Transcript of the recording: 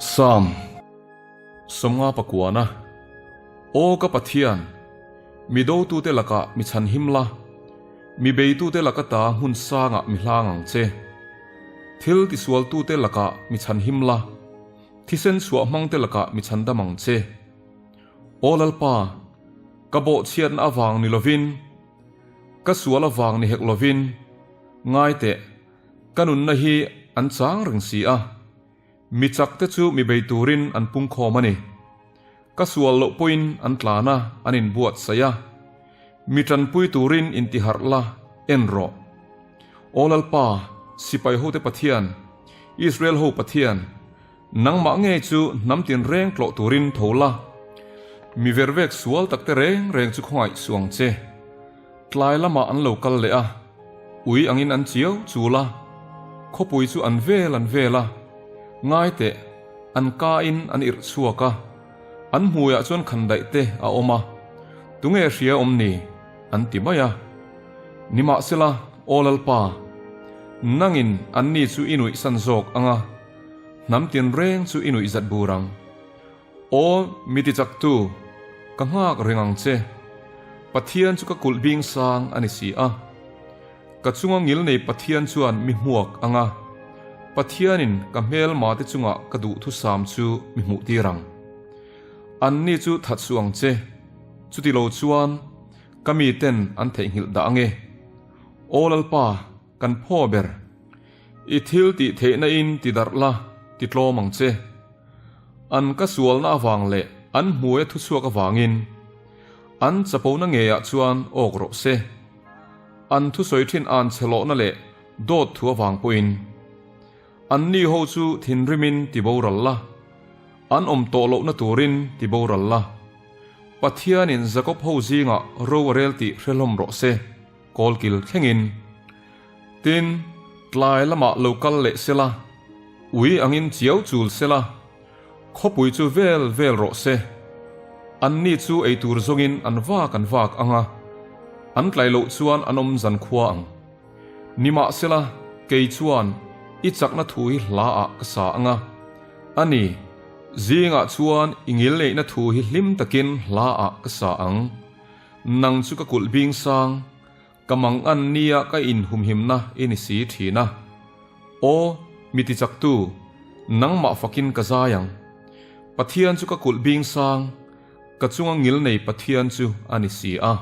Psalm 50 pakuana, Aw ka Pathian, mi dotute lakah mi chhanhim la, mi beitute laka ta hmun sangah mi hlang ang che. Thil tisualtute lakah mi chhanhim la, thisen chhuah hmangte lakah mi chhandam ang che. Aw Lalpa, ka bawhchhiatna avang ni lovin, ka sual avang ni hek lovin, ngai teh, ka nunna hi an chang reng si a, mi chak te chu mi bei turin an pungkhawm a ni. Ka sual loh pawhin an tlan a, an inbuatsaih a, mi tanpui turin intiharh la, en rawh. Aw Lalpa, sipai hote Pathian, Israel ho Pathian, Nangmah ngei chu hnam tinreng tlawh turin tho la, mi vervek sual takte reng reng chu khawngaih suh ang che. Tlai lamah an lo kal leh a, ui angin an chiau chul a, khawpui chu an vel an vel a, ngai teh, an kain an irh chhuak a, an hmuiah chuan khandaih te a awm a, tunge hria awm ni? an ti mai a. Nimahsela, Aw Lalpa, nangin anni chu i nuihsan zawk ang a, Hnam tinreng chu i nuihzat bur ang. Aw, mi tichaktu, ka nghak reng ang che. Pathian chu ka kulh bing sang a ni si a. Ka chunga ngil nei Pathian chuan mi hmuak ang a, Pathianin ka hmelmate chungah ka duhthusam chu mi hmuhtir ang. Anni chu that suh ang che, chuti lo chuan ka miten an theihnghilh dah ang e. Aw Lalpa, kan phaw ber. I thil tih theihna in ti darh la, ti tlawm ang che. An ka sualna avang leh an hmuia thuchhuak avangin an chapona ngeiah chuan awk rawh se. An thusawi thin an chhe lawhna leh dawt thu avang pawhin anni ho chu thinrimin ti boral la, an awm tawh lohna turin ti boral la. Pathianin Jakob ho zingah ro a rel tih hre hlawm rawh se. Kawlkil thlengin. Tin, tlai lamah lo kal leh sela, ui angin chiau chul sela, khawpui chu vel vel rawh se. Anni chu eitur zawngin an vak an vak ang a, an tlai loh chuan an awm zan khua ang. Nimahsela, kei chuan i chakna thu hi hla ah ka sa ang a, a ni, zingah chuan i ngilneihna thu hi hlim takin hla ah ka sa ang. Nang chu ka kulh bing sang, ka mang an nia ka inhumhimna i ni si thin a. Aw, mi tichaktu, nangmah fakin ka zai ang. Pathian chu ka kulh bing sang, ka chunga ngilnei Pathian chu a ni si a.